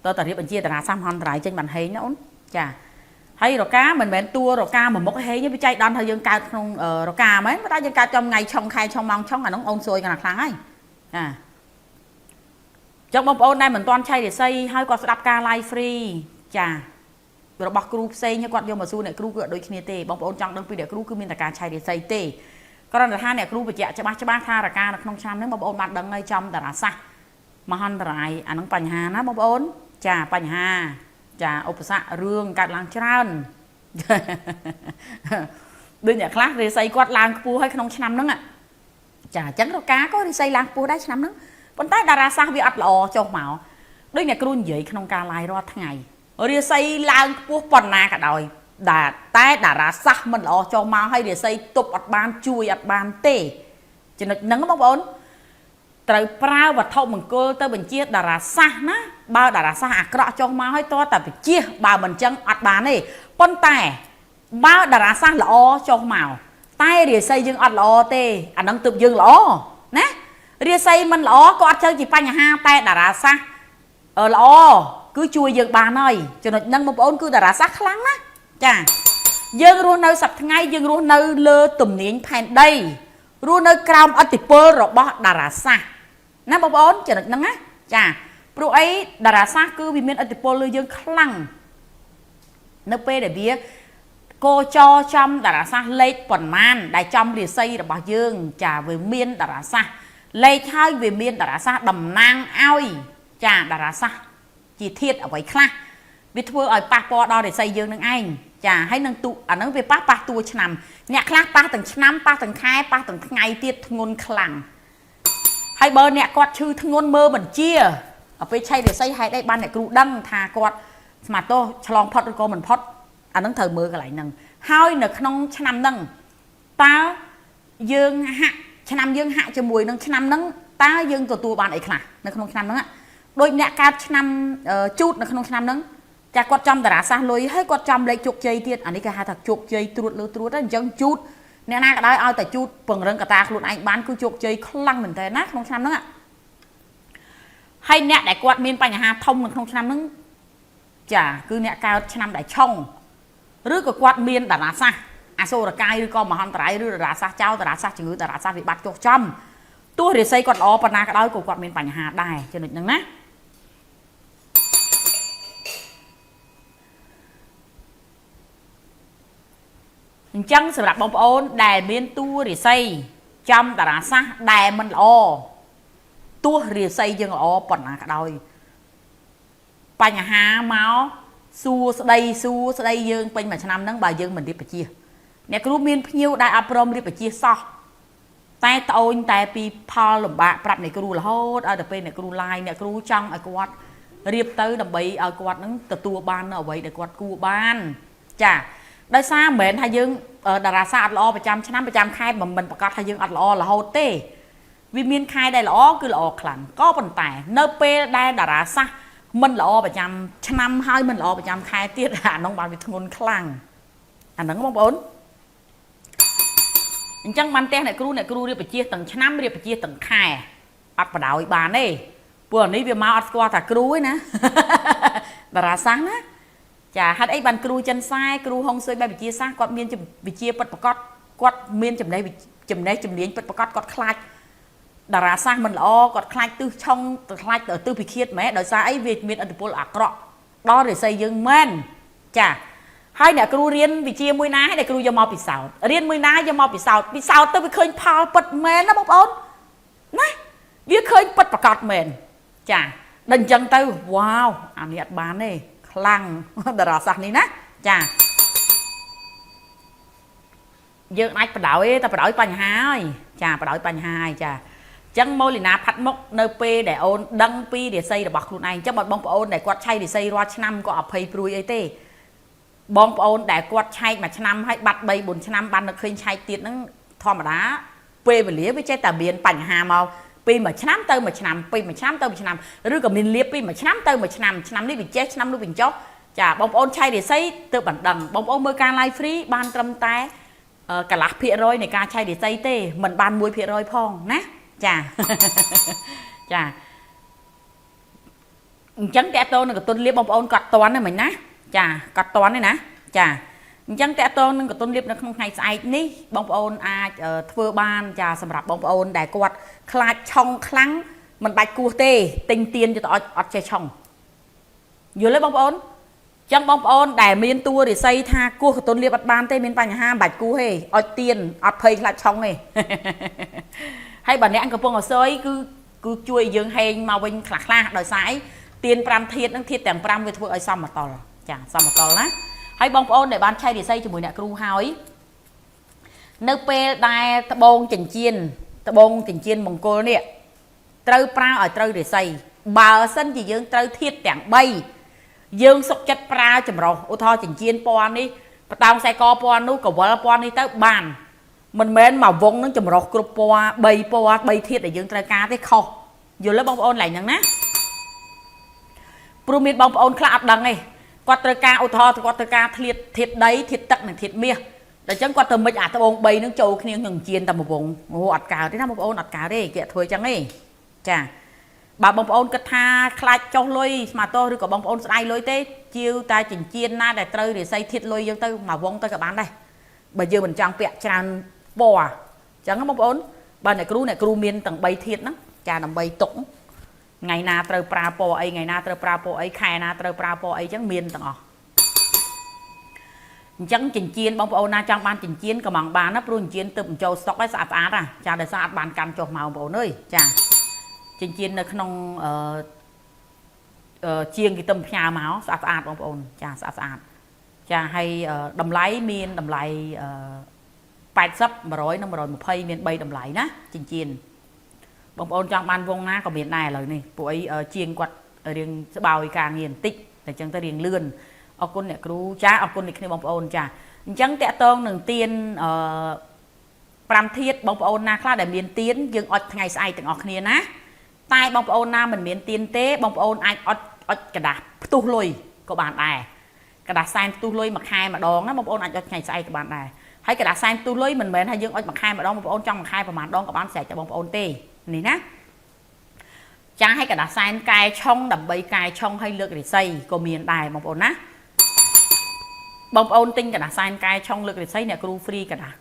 តើតារៀបបញ្ជាតារាសមហន្តរាយចេញបានហេងណាអូនចាហើយរកាមិនមែនតួរកាមួយមុខហេងទេវាចៃដន្យថាយើងកើតក្នុងរកាមែនបើតែយើងកើតចំថ្ងៃឆុងខែឆុងម៉ោងឆុងអានោះអូនសួយកណ្ណាខ្លាំងហើយចាចឹងបងប្អូនដែលមិនទាន់ឆៃរិស័យហើយគាត់ស្ដាប់ការ live free ចារបស់គ្រូផ្សេងគាត់យកមកសួរអ្នកគ្រូគឺអត់ដូចគ្នាទេបងប្អូនចង់ដឹងពីអ្នកគ្រូគឺមានតែការឆៃរិស័យទេគ្រាន់តែថាអ្នកគ្រូបញ្ជាក់ច្បាស់ច្បាស់ថារកានៅក្នុងឆ្នាំនេះបងប្អូនបានដឹងហើយចំតារាសាស្ត្រមហន្តរាយអានឹងបញ្ហាណាបងប្អូនចាបញ្ហាចាឧបសគ្គរឿងកើតឡើងច្រើនដូចអ្នកខ្លះរិស័យគាត់ឡើងខ្ពស់ហើយក្នុងឆ្នាំហ្នឹងចាអញ្ចឹងរកាក៏រិស័យឡើងខ្ពស់ដែរឆ្នាំហ្នឹងប៉ុន្តែតារាសាស្ត្រវាអត់ល្អចុះមកដូចអ្នកគ្រូនិយាយក្នុងការ live រាល់ថ្ងៃរាសីឡើងខ្ពស់ប៉ុណ្ណាក៏ដោយតែតារាសាស្ត្រមិនល្អចុះមកហើយរាសីទប់អត់បានជួយអត់បានទេចំណុចហ្នឹងបងប្អូនត្រូវប្រើវត្ថុមង្គលទៅបញ្ជាតារាសាស្ត្រណាបើតារាសាស្ត្រអាក្រក់ចុះមកហើយតតែបញ្ជាបើមិនចឹងអត់បានទេប៉ុន្តែបើតារាសាស្ត្រល្អចុះមកតែរាសីយើងអត់ល្អទេអាហ្នឹងទើបយើងល្អណារាសីមិនល្អក៏អត់ទៅជាបញ្ហាតែតារាសាស្ត្រល្អគឺជួយយើងបានហើយចំណុចហ្នឹងបងប្អូនគឺតារាសាស្ត្រខ្លាំងណាស់ចាយើងរស់នៅសប្តាហ៍ថ្ងៃយើងរស់នៅលើទំនាញផែនដីរស់នៅក្រោមឥទ្ធិពលរបស់តារាសាស្ត្រណាបងប្អូនចំណុចហ្នឹងណាចាព្រោះអីតារាសាស្ត្រគឺវាមានឥទ្ធិពលលើយើងខ្លាំងនៅពេលដែលវាកោចរចំតារាសាស្ត្រលេខប៉ុន្មានដែលចំរាសីរបស់យើងចាវាមានតារាសាស្ត្រលេខហើយវាមានតារាសាស្ត្រតំណាងឲ្យចាតារាសាស្ត្រជាធាតុអ្វីខ្លះវាធ្វើឲ្យប៉ះពាល់ដល់រាសីយើងនឹងឯងចាហើយនឹងទូអាហ្នឹងវាប៉ះតួឆ្នាំអ្នកខ្លះប៉ះទាំងឆ្នាំប៉ះទាំងខែប៉ះទាំងថ្ងៃទៀតធ្ងន់ខ្លាំងហើយបើអ្នកគាត់ឈឺធ្ងន់មើលបញ្ជាដល់ពេលឆៃរាសីហេតុអីបានអ្នកគ្រូដឹងថាគាត់ស្មាតោឆ្លងផុតឬក៏មិនផុតអាហ្នឹងត្រូវមើលកន្លែងហ្នឹងហើយនៅក្នុងឆ្នាំហ្នឹងតើយើងហាក់ឆ្នាំយើងហាក់ជាមួយនឹងឆ្នាំហ្នឹងតើយើងទទួលបានអីខ្លះនៅក្នុងឆ្នាំហ្នឹងដូចអ្នកកើតឆ្នាំជូតនៅក្នុងឆ្នាំហ្នឹងចាគាត់ចំតារាសាស្ត្រលុយហើយគាត់ចំលេខជោគជ័យទៀតអានេះគេហៅថាជោគជ័យត្រួតលើត្រួតអញ្ចឹងជូតអ្នកណាក៏ដោយឲ្យតែជូតពង្រឹងកតាខ្លួនឯងបានគឺជោគជ័យខ្លាំងមែនតើណាក្នុងឆ្នាំហ្នឹងហើយអ្នកដែលគាត់មានបញ្ហាធំនៅក្នុងឆ្នាំហ្នឹងចាគឺអ្នកកើតឆ្នាំដែលឆុងឬក៏គាត់មានតារាសាស្ត្រអសូរកាយឬក៏មហន្តរាយឬតារាសាស្ត្រចោលតារាសាស្ត្រជំងឺតារាសាស្ត្រវិបត្តិចុះចំទោះរាសីគាត់ល្អប៉ុណ្ណាក៏ដោយក៏គាត់មានបញ្ហាដែរចំណុចហ្នឹងណាអញ្ចឹងសម្រាប់បងប្អូនដែលមានតួរាសីចំតារាសាស្ត្រដែលមិនល្អទោះរាសីយើងល្អប៉ុណ្ណាក៏ដោយបញ្ហាមកសួស្ដីសួស្ដីយើងពេញមួយឆ្នាំហ្នឹងបើយើងមិនរៀបបញ្ជាអ្នកគ្រូមានភ្ញៀវដែលអត់ព្រមរៀបបញ្ជាសោះតែត្អូញតែពីផលលំបាកប្រាប់អ្នកគ្រូរហូតឲ្យតែពេលអ្នកគ្រូឡាយអ្នកគ្រូចង់ឲ្យគាត់រៀបទៅដើម្បីឲ្យគាត់នឹងទទួលបាននៅអ្វីដែលគាត់គួរបានចាដោយសារមិនមែនថាយើងតារាសាស្ត្រអត់ល្អប្រចាំឆ្នាំប្រចាំខែមិនប្រកាសថាយើងអត់ល្អរហូតទេវាមានខែដែលល្អគឺល្អខ្លាំងក៏ប៉ុន្តែនៅពេលដែលតារាសាស្ត្រមិនល្អប្រចាំឆ្នាំហើយមិនល្អប្រចាំខែទៀតអានោះបានវាធ្ងន់ខ្លាំងអាហ្នឹងបងប្អូនអញ្ចឹងបានផ្ទះអ្នកគ្រូអ្នកគ្រូរៀបបញ្ជាទាំងឆ្នាំរៀបបញ្ជាទាំងខែអត់បដ ாய் បានទេព្រោះអានេះវាមកអត់ស្គាល់ថាគ្រូឯណាតារាសាស្ត្រណា ចាហេតុអីបានគ្រូចិនសែគ្រូហុងស៊ុយបែបវិទ្យាសាស្ត្រគាត់មានវិជាពិតប្រកបគាត់មានចំណេះចំណេះជំនាញពិតប្រកបគាត់ខ្លាចតារាសាស្ត្រមិនល្អគាត់ខ្លាចទិសឆុងទៅខ្លាចទិសពិឃាតម៉ែដោយសារអីវាមានឥទ្ធិពលអាក្រក់ដល់រិស័យយើងមែនចាហើយអ្នកគ្រូរៀនវិជាមួយណាហើយអ្នកគ្រូយកមកពិសោធន៍រៀនមួយណាយកមកពិសោធន៍ពិសោធន៍ទៅវាឃើញផលពិតមែនណាបងប្អូនណាវាឃើញពិតប្រកបមែនចាដល់អញ្ចឹងទៅវ៉ាវអានេះអត់បានទេខ្លាំងតារាសាស្ត្រនេះណាចាយើងអាចបដ ாய் ទេតែបដ ாய் បញ្ហាហើយចាបដ ாய் បញ្ហាហើយចាអញ្ចឹងម៉ូលីណាផាត់មុខនៅពេលដែលអូនដឹងពីរាសីរបស់ខ្លួនឯងអញ្ចឹងបងប្អូនដែលគាត់ឆៃរាសីរាល់ឆ្នាំក៏អភ័យព្រួយអីទេបងប្អូនដែលគាត់ឆែកមួយឆ្នាំហើយបាត់3 4ឆ្នាំបាននឹកឃើញឆែកទៀតហ្នឹងធម្មតាពេលវេលាវាចេះតែមានបញ្ហាមកពីមួយឆ្នាំទៅមួយឆ្នាំពីមួយឆ្នាំទៅមួយឆ្នាំឬក៏មានលៀបពីមួយឆ្នាំទៅមួយឆ្នាំឆ្នាំនេះវាចេះឆ្នាំនោះវាចុះចាបងប្អូនឆែករាសីទើបបានដឹងបងប្អូនមើលការ live free បានត្រឹមតែកន្លះភាគរយនៃការឆែករាសីទេមិនបាន1%ផងណាចាចាអញ្ចឹងតើតោនឹងកតុនលៀបបងប្អូនកត់តន់ហ្នឹងមិញណាចាកត់តន់ទេណាចាអញ្ចឹងតើតងនឹងកតុនលៀបនៅក្នុងថ្ងៃស្អែកនេះបងប្អូនអាចធ្វើបានចាសម្រាប់បងប្អូនដែលគាត់ខ្លាចឆុងខ្លាំងមិនបាច់គោះទេទិញទៀនយកទៅអត់អត់ចេះឆុងយល់ទេបងប្អូនចឹងបងប្អូនដែលមានតួរិស័យថាគោះកតុនលៀបអត់បានទេមានបញ្ហាមិនបាច់គោះទេអត់ទៀនអត់ភ័យខ្លាចឆុងទេហើយបើអ្នកកំពុងអសយគឺគឺជួយយើងហែងមកវិញខ្លះខ្លះដោយសារអីទៀន5ធាតុហ្នឹងធាតុទាំង5វាធ្វើឲ្យសមតលចាសមតលណាហើយបងប្អូនដែលបានឆែករិស័យជាមួយអ្នកគ្រូហើយនៅពេលដែលត្បូងចិញ្ចៀនត្បូងចិញ្ចៀនមង្គលនេះត្រូវប្រើឲ្យត្រូវរិស័យបើសិនជាយើងត្រូវធាតុទាំង3យើងសុកចិត្តប្រើចម្រោះឧទាហរណ៍ចិញ្ចៀនពណ៌នេះបតោងខ្សែកពណ៌នោះកវលពណ៌នេះទៅបានមិនមែនមកវងនឹងចម្រោះគ្រប់ពណ៌3ពណ៌3ធាតុដែលយើងត្រូវការទេខុសយល់ទេបងប្អូនឡើងហ្នឹងណាព្រោះមានបងប្អូនខ្លះអត់ដឹងទេគាត់ត្រូវការឧទាហរណ៍គាត់ត្រូវការធាតុធាតុដីធាតុទឹកនិងធាតុមាសដល់អញ្ចឹងគាត់ទៅមិចអាត្បូង3ហ្នឹងចូលគ្នាក្នុងជៀនតែមួយវងអូអត់កើតទេណាបងប្អូនអត់កើតទេគេធ្វើអញ្ចឹងទេចាបើបងប្អូនគិតថាខ្លាចចុះលុយស្មាតោឬក៏បងប្អូនស្ដាយលុយទេជាវតែចិញ្ចៀនណាដែលត្រូវរិស័យធាតុលុយយើងទៅមួយវងទៅក៏បានដែរបើយើងមិនចង់ពាក់ច្រើនពណ៌អញ្ចឹងបងប្អូនបើអ្នកគ្រូអ្នកគ្រូមានទាំង3ធាតុហ្នឹងចាដើម្បីទុកថ្ងៃណាត្រូវប្រើពណ៌អីថ្ងៃណាត្រូវប្រើពណ៌អីខែណាត្រូវប្រើពណ៌អីចឹងមានទាំងអស់អញ្ចឹងចិញ្ចៀនបងប្អូនណាចង់បានចិញ្ចៀនក៏មកបានណាព្រោះចិញ្ចៀនទឹកបញ្ចូលស្តុកឲ្យស្អាតស្អាតណាចាដោយសារអត់បានកាន់ចុះមកបងប្អូនអើយចាចិញ្ចៀននៅក្នុងអឺជាងគេទឹមផ្ញើមកស្អាតស្អាតបងប្អូនចាស្អាតស្អាតចាហើយតម្លៃមានតម្លៃ80 100និង120មាន3តម្លៃណាចិញ្ចៀនបងប្អូនចង់បានវងណាក៏មានដែរឥឡូវនេះពួកអីជាងគាត់រៀងស្បោយការងារបន្តិចតែអញ្ចឹងទៅរៀងលឿនអរគុណអ្នកគ្រូចាអរគុណអ្នកគ្នាបងប្អូនចាអញ្ចឹងតកតងនឹងទៀនអឺ5ធាតុបងប្អូនណាខ្លះដែលមានទៀនយើងអត់ថ្ងៃស្អែកទាំងអស់គ្នាណាតែបងប្អូនណាមិនមានទៀនទេបងប្អូនអាចអត់អត់กระดาษផ្ទុះលុយក៏បានដែរกระดาษសែនផ្ទុះលុយមួយខែម្ដងណាបងប្អូនអាចអត់ថ្ងៃស្អែកក៏បានដែរហើយកระดาษសែនផ្ទុះលុយមិនមែនថាយើងអត់មួយខែម្ដងបងប្អូនចង់មួយខែប្រហែលដងក៏បានស្រេចតែបងប្អូនទេនេះណាចាឲ្យកระดาษសែនកែឆុងដើម្បីកែឆុងឲ្យលើករិស័យក៏មានដែរបងប្អូនណាបងប្អូនទិញกระดาษសែនកែឆុងលើករិស័យអ្នកគ្រូ free กระดาษ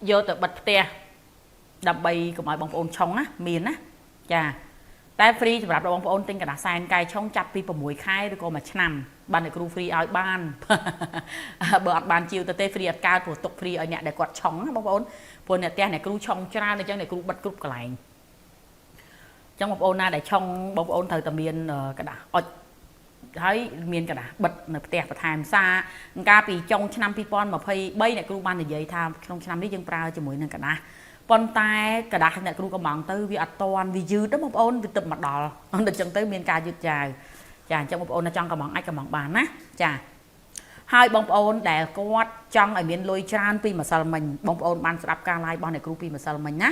យកទៅបិទផ្ទះដើម្បីកុំឲ្យបងប្អូនឆុងណាមានណាចាតែ free សម្រាប់បងប្អូនទិញกระดาษសែនកែឆុងចាប់ពី6ខែឬក៏1ឆ្នាំបានអ្នកគ្រូ free ឲ្យបានបើអត់បានជាវទៅទេ free អត់កើតព្រោះទុក free ឲ្យអ្នកដែលគាត់ឆុងណាបងប្អូនព្រោះអ្នកផ្ទះអ្នកគ្រូឆុងច្រើនអញ្ចឹងអ្នកគ្រូបិទគ្រប់កន្លែងអញ្ចឹងបងប្អូនណាដែលឆុងបងប្អូនត្រូវតែមានกระดาษអុចហើយមានกระดาษបិទនៅផ្ទះបន្ថែមសារកាលពីចុងឆ្នាំ2023អ្នកគ្រូបាននិយាយថាក្នុងឆ្នាំនេះយើងប្រើជាមួយនឹងกระดาษប៉ុន្តែกระดาษអ្នកគ្រូកំងទៅវាអត់តាន់វាយឺតណាបងប្អូនវាទឹកមកដល់ដល់អញ្ចឹងទៅមានការយឺតយ៉ាវចាអញ្ចឹងបងប្អូនណាចង់កំងអាចកំងបានណាចាហើយបងប្អូនដែលគាត់ចង់ឲ្យមានលុយច្រើនពីម្សិលមិញបងប្អូនបានស្ដាប់ការ live របស់អ្នកគ្រូពីម្សិលមិញណា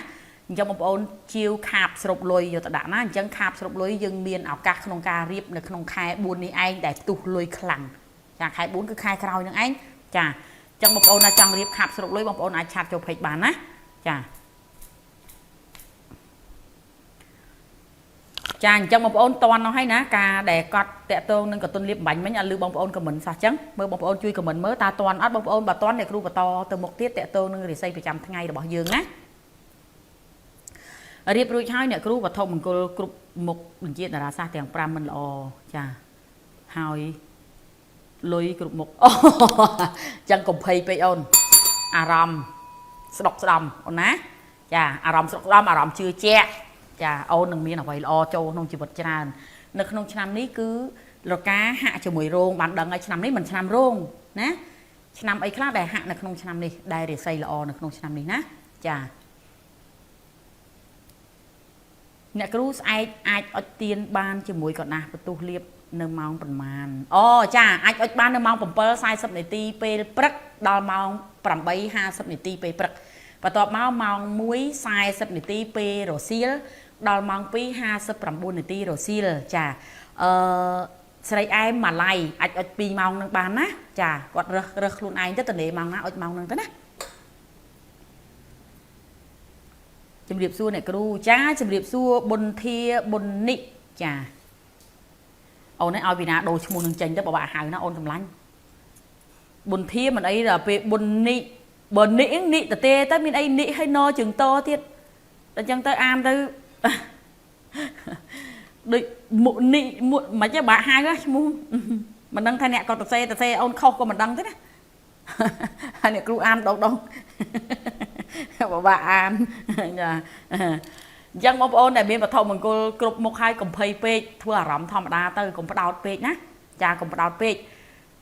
អញ្ចឹងបងប្អូនជាវខាបស្រូបលុយយកទៅដាក់ណាអញ្ចឹងខាបស្រូបលុយយើងមានឱកាសក្នុងការរៀបនៅក្នុងខែ4នេះឯងដែលផ្ទុះលុយខ្លាំងចាខែ4គឺខែក្រោយនឹងឯងចាអញ្ចឹងបងប្អូនណាចង់រៀបខាបស្រូបលុយបងប្អូនអាច chat ចូល page បានណាចា ចាអញ្ចឹងបងប្អូនតន់នោះហើយណាការដែលកត់តាក់ទងនឹងកតុនលៀបបាញ់មិញអត់លឺបងប្អូន comment សោះចឹងមើលបងប្អូនជួយ comment មើលតើតន់អត់បងប្អូនបើតន់អ្នកគ្រូបន្តទៅមុខទៀតតាក់ទងនឹងរិស័យប្រចាំថ្ងៃរបស់យើងណារៀបរួចហើយអ្នកគ្រូវត្ថុមង្គលគ្រប់មុខវិជាតារាសាស្ត្រទាំង5មិនល្អចាហើយលុយគ្រប់មុខអូចឹងកុំភ័យពេកអូនអារម្មណ៍ស្ដុកស្ដំអូនណាចាអារម្មណ៍ស្ដុកស្ដំអារម្មណ៍ជឿជាក់ចាអូននឹងមានអ្វីល្អចូលក្នុងជីវិតច្រើននៅក្នុងឆ្នាំនេះគឺលកាហាក់ជាមួយរោងបានដឹងហើយឆ្នាំនេះមិនឆ្នាំរោងណាឆ្នាំអីខ្លះដែលហាក់នៅក្នុងឆ្នាំនេះដែលរិស័យល្អនៅក្នុងឆ្នាំនេះណាចាអ្នកគ្រូស្អែកអាចអុចទៀនបានជាមួយកដាស់បន្ទុះលៀបនៅម៉ោងប្រមាណអូចាអាចអុចបាននៅម៉ោង7:40នាទីពេលព្រឹកដល់ម៉ោង8:50នាទីពេលព្រឹកបន្ទាប់មកម៉ោង1:40នាទីពេលរសៀលដល់ម៉ោង2:59នាទីរសៀលចាអឺស្រីអែមម៉ាឡៃអាចអុច2ម៉ោងនឹងបានណាចាគាត់រើសរើសខ្លួនឯងទៅតនេម៉ោងណាអុចម៉ោងនឹងទៅណាជំរាបសួរអ្នកគ្រូចាជំរាបសួរប៊ុនធាប៊ុននិចាអូននេះឲ្យវីណាដូរឈ្មោះនឹងចេញទៅបបាក់ហៅណាអូនសម្លាញ់ប៊ុនធាមិនអីដល់ពេលប៊ុននិបើនិនិតទេទៅមានអីនិឲ្យណជើងតទៀតតែអញ្ចឹងទៅអានទៅដូចមុនិមុមិនទេបាក់ហៅឈ្មោះមិនដឹងថាអ្នកក៏តសេតសេអូនខុសក៏មិនដឹងទេណាហើយអ្នកគ្រូអានដងដងបបាក់អានចាអញ្ចឹងបងប្អូនដែលមានវត្ថុមង្គលគ្រប់មុខហើយកុំភ័យពេកធ្វើអារម្មណ៍ធម្មតាទៅកុំផ្ដោតពេកណាចាកុំផ្ដោតពេក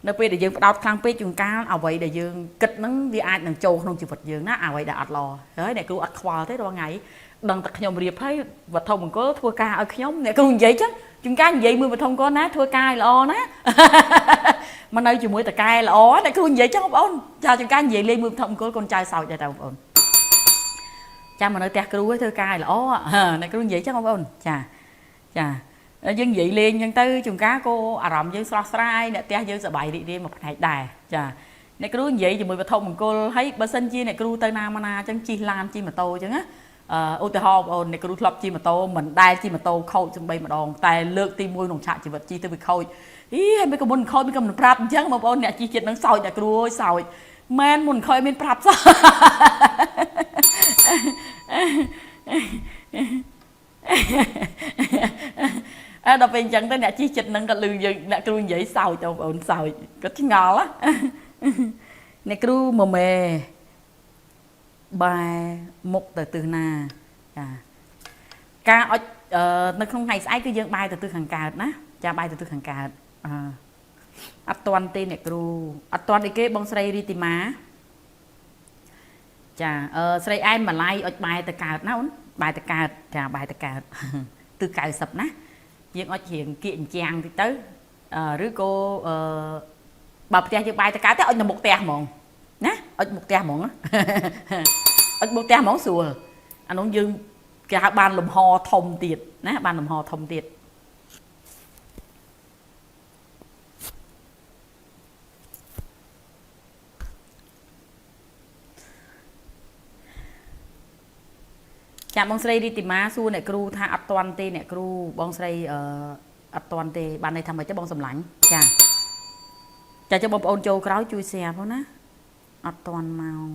នៅពេលដែលយើងផ្ដោតខ្លាំងពេកជួនកាលអ្វីដែលយើងគិតហ្នឹងវាអាចនឹងចូលក្នុងជីវិតយើងណាអ្វីដែលអត់ល្អហើយអ្នកគ្រូអត់ខ្វល់ទេរាល់ថ្ងៃដឹងតែខ្ញុំរៀបហើយវត្ថុមង្គលធ្វើការឲ្យខ្ញុំអ្នកគ្រូនិយាយចឹងជួនកាលនិយាយមួយវត្ថុមង្គលណាធ្វើការឲ្យល្អណាមកនៅជាមួយតកែល្អអ្នកគ្រូនិយាយចឹងបងប្អូនចាជួនកាលនិយាយលេងមួយវត្ថុមង្គលកូនចៅសោចដែរតើបងប្អូនចាំមកនៅផ្ទះគ្រូឯងធ្វើការឲ្យល្អអ្នកគ្រូនិយាយចឹងបងប្អូនចាចាយើងនិយាយលេងចឹងទៅជួនកាលក៏អារម្មណ៍យើងស្រស់ស្រាយអ្នកផ្ទះយើងសប្បាយរីករាយមួយផ្នែកដែរចាអ្នកគ្រូនិយាយជាមួយវត្ថុមង្គលហើយបើសិនជាអ្នកគ្រូទៅណាមកណាចឹងជិះឡានជិះម៉ូតូចឹងណាឧទាហរណ៍បងប្អូនអ្នកគ្រូធ្លាប់ជិះម៉ូតូមិនដែលជិះម៉ូតូខូចសំបីម្ដងតែលើកទី1ក្នុងឆាកជីវិតជិះទៅវាខូចអីហើយមិនក៏មុនខូចមិនក៏មិនប្រាប់អញ្ចឹងបងប្អូនអ្នកជិះចិត្តនឹងសោចអ្នកគ្រូអើយសោចមែនមុនខូចមានប្រាប់សោះអើដល់ពេលអញ្ចឹងទៅអ្នកជិះចិត្តនឹងក៏លឺយើងអ្នកគ្រូនិយាយសោចបងប្អូនសោចគាត់ឆ្ងល់អ្នកគ្រូមមេបែមុខទៅទិសណាចាការអុចនៅក្នុងថ្ងៃស្អែកគឺយើងបែរទៅទិសខាងកើតណាចាបែរទៅទិសខាងកើតអឺអត់តន់ទេអ្នកគ្រូអត់តន់អីគេបងស្រីរីទីម៉ាចាអឺស្រីអែមម៉ាឡៃអុចបែរទៅកើតណាអូនបែរទៅកើតចាបែរទៅកើតទិស90ណាយើងអុចរៀងគៀកអញ្ចាំងតិចទៅឬក៏អឺបើផ្ទះយើងបែរទៅកើតទេអុចនៅមុខផ្ទះហ្មងណាអុចមុខផ្ទះហ្មងអុចមុខផ្ទះហ្មងស្រួលអានោះយើងគេហៅបានលំហធំទៀតណាបានលំហធំទៀតចាបងស្រីរីតិម៉ាសួរអ្នកគ្រូថាអត់តន់ទេអ្នកគ្រូបងស្រីអឺអត់តន់ទេបានន័យថាម៉េចទេបងសម្លាញ់ចាចាចុះបងប្អូនចូលក្រោយជួយ share ផងណាអត់តន់ម៉ោង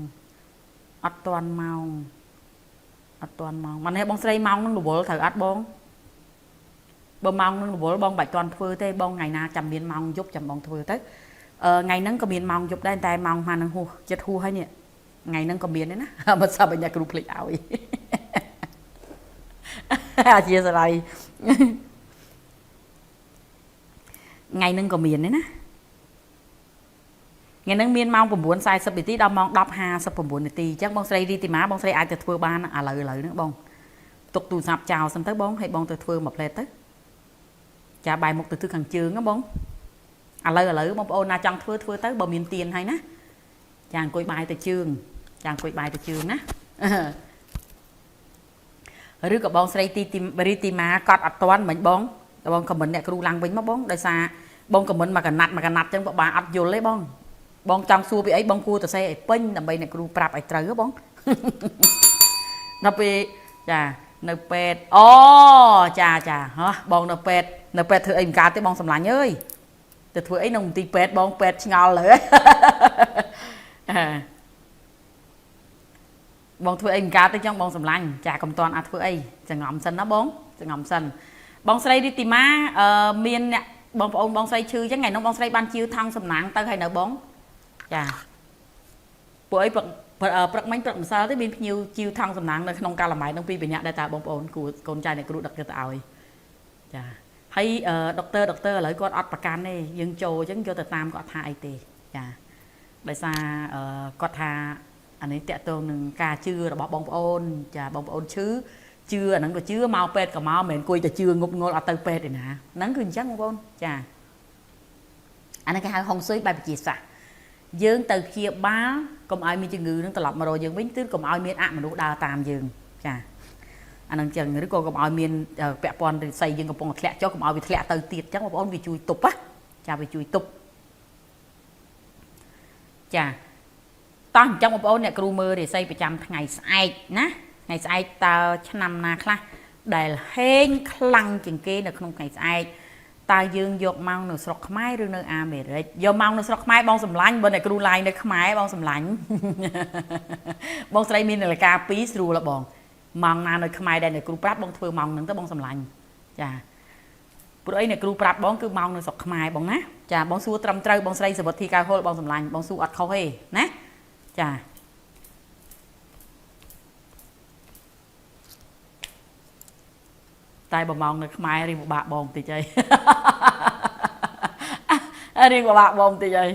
អត់តន់ម៉ោងអត់តន់ម៉ោងបាននេះបងស្រីម៉ោងនឹងរវល់ត្រូវអត់បងបើម៉ោងនឹងរវល់បងបាច់តន់ធ្វើទេបងថ្ងៃណាចាំមានម៉ោងយប់ចាំបងធ្វើទៅអឺថ្ងៃហ្នឹងក៏មានម៉ោងយប់ដែរតែម៉ោងប៉ុន្មាននឹងហួសចិត្តហួសហើយនេះថ្ងៃហ្នឹងក៏មានដែរណាបើសិនបើអ្នកគ្រូភ្លេចឲ្យអធិស្ឋានថ្ងៃហ្នឹងក៏មានដែរណាថ្ងៃហ្នឹងមានម៉ោង9:40នាទីដល់ម៉ោង10:59នាទីអញ្ចឹងបងស្រីរីតិម៉ាបងស្រីអាចទៅធ្វើបានឥឡូវឥឡូវហ្នឹងបងទុកទូរស័ព្ទចោលសិនទៅបងឲ្យបងទៅធ្វើមួយផ្លែតទៅចាបាយមុខទៅទិសខាងជើងណាបងឥឡូវឥឡូវបងប្អូនណាចង់ធ្វើធ្វើទៅបើមានទៀនហើយណាចាអង្គុយបាយទៅជើងចាអង្គុយបាយទៅជើងណាឬក៏បងស្រីទីរីទីម៉ាកត់អត់តាន់មិញបងបងខមមិនអ្នកគ្រូឡើងវិញមកបងដោយសារបងខមមិនមកកណាត់មកកណាត់ចឹងបបាអត់យល់ទេបងបងចង់សួរពីអីបងគួរទៅសេឲ្យពេញដើម្បីអ្នកគ្រូប្រាប់ឲ្យត្រូវបងដល់ពេលចា នៅពេទ្យអូចាចាហ៎បងនៅពេទ្យនៅពេទ្យធ្វើអីមិនកើតទេបងសម្លាញ់អើយទៅធ្វើអីនៅមន្ទីរពេទ្យបងពេទ្យឆ្ងល់លើ បងធ្វើអីមិនកើតទេចង់បងសម្លាញ់ចាកុំតាន់អាចធ្វើអីចងំសិនណាបងចងំសិនបងស្រីរីទីម៉ាអឺមានអ្នកបងប្អូនបងស្រីឈឺអញ្ចឹងថ្ងៃនោះបងស្រីបានជាវថង់សំណាងទៅហើយនៅបងចាពួកអីព្រឹកព្រឹកមិញព្រឹកម្សិលទេមានភ្ញៀវជាវថង់សំណាងនៅក្នុងកាឡម៉ែនឹងពីរបញ្ញាដែរតើបងប្អូនគួរកូនចៅអ្នកគ្រូដឹកទៅឲ្យចាហើយដុកទ័រដុកទ័រឥឡូវគាត់អត់ប្រកាន់ទេយើងចូលអញ្ចឹងយកទៅតាមគាត់ថាអីទេចាដោយសារគាត់ថាអានេះតកតងនឹងការជឿរបស់បងប្អូនចាបងប្អូនឈឺជឿអាហ្នឹងក៏ជឿមកពេទ្យក៏មកមិនមែនគួយតែជឿងប់ងល់អត់ទៅពេទ្យទេណាហ្នឹងគឺអញ្ចឹងបងប្អូនចាអានេះគេហៅហុងស៊ុយបែបវិទ្យាសាស្ត្រយើងទៅព្យាបាលកុំឲ្យមានជំងឺនឹងត្រឡប់មករកយើងវិញគឺកុំឲ្យមានអមនុស្សដើរតាមយើងចាអានឹងចឹងឬក៏កុំឲ្យមានពាក់ព័ន្ធរិស័យយើងកំពុងធ្លាក់ចុះកុំឲ្យវាធ្លាក់ទៅទៀតចឹងបងប្អូនវាជួយទប់ណាចាវាជួយទប់ចាតោះអញ្ចឹងបងប្អូនអ្នកគ្រូមើលរិស័យប្រចាំថ្ងៃស្អែកណាថ្ងៃស្អែកតើឆ្នាំណាខ្លះដែលហេងខ្លាំងជាងគេនៅក្នុងថ្ងៃស្អែកតើយើងយកម៉ោងនៅស្រុកខ្មែរឬនៅអាមេរិកយកម៉ោងនៅស្រុកខ្មែរបងសម្លាញ់បើអ្នកគ្រូឡាយនៅខ្មែរបងសម្លាញ់បងស្រីមាននាឡិកា2ស្រួលបងម៉ោងណានៅខ្មែរដែលអ្នកគ្រូប្រាប់បងធ្វើម៉ោងហ្នឹងទៅបងសម្លាញ់ចាព្រោះអីអ្នកគ្រូប្រាប់បងគឺម៉ោងនៅស្រុកខ្មែរបងណាចាបងសួរត្រឹមត្រូវបងស្រីសវុធីកៅហុលបងសម្លាញ់បងសួរអត់ខុសទេណាចាតែបើម៉ោងនៅខ្មែររៀងពិបាកបងបន្តិចអីរៀងពិបាកបងបន្តិចអី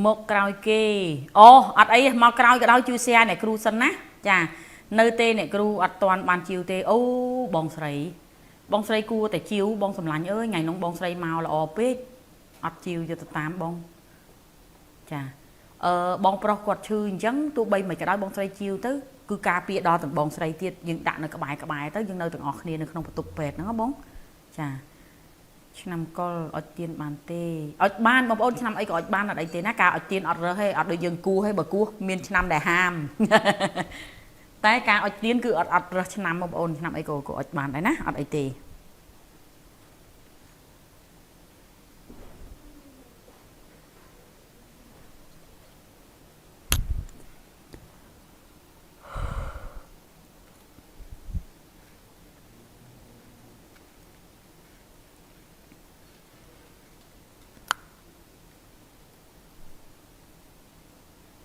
មកក្រោយគេអូអត់អីមកក្រោយក៏ដោយជួយ share អ្នកគ្រូសិនណាចានៅទេអ្នកគ្រូអត់តាន់បានជាវទេអូបងស្រីបងស្រីគួរតែជាវបងសម្លាញ់អើយថ្ងៃនោះបងស្រីមកល្អពេកអត់ជាវយកទៅតាមបងចាអឺបងប្រុសគាត់ឈឺអញ្ចឹងទោះបីមិនក៏ដោយបងស្រីជាវទៅគឺការពារដល់ទាំងបងស្រីទៀតយើងដាក់នៅក្បែរក្បែរទៅយើងនៅទាំងអស់គ្នានៅក្នុងបន្ទប់ពេទ្យហ្នឹងបងចាឆ្នាំកុលអុចទៀនបានទេអុចបានបងប្អូនឆ្នាំអីក៏អុចបានអត់អីទេណាការអុចទៀនអត់រើសទេអត់ដូចយើងគោះទេបើគោះមានឆ្នាំដែលហាមតែការអុចទៀនគឺអត់រើសឆ្នាំបងប្អូនឆ្នាំអីក៏អុចបានដែរណាអត់អីទេ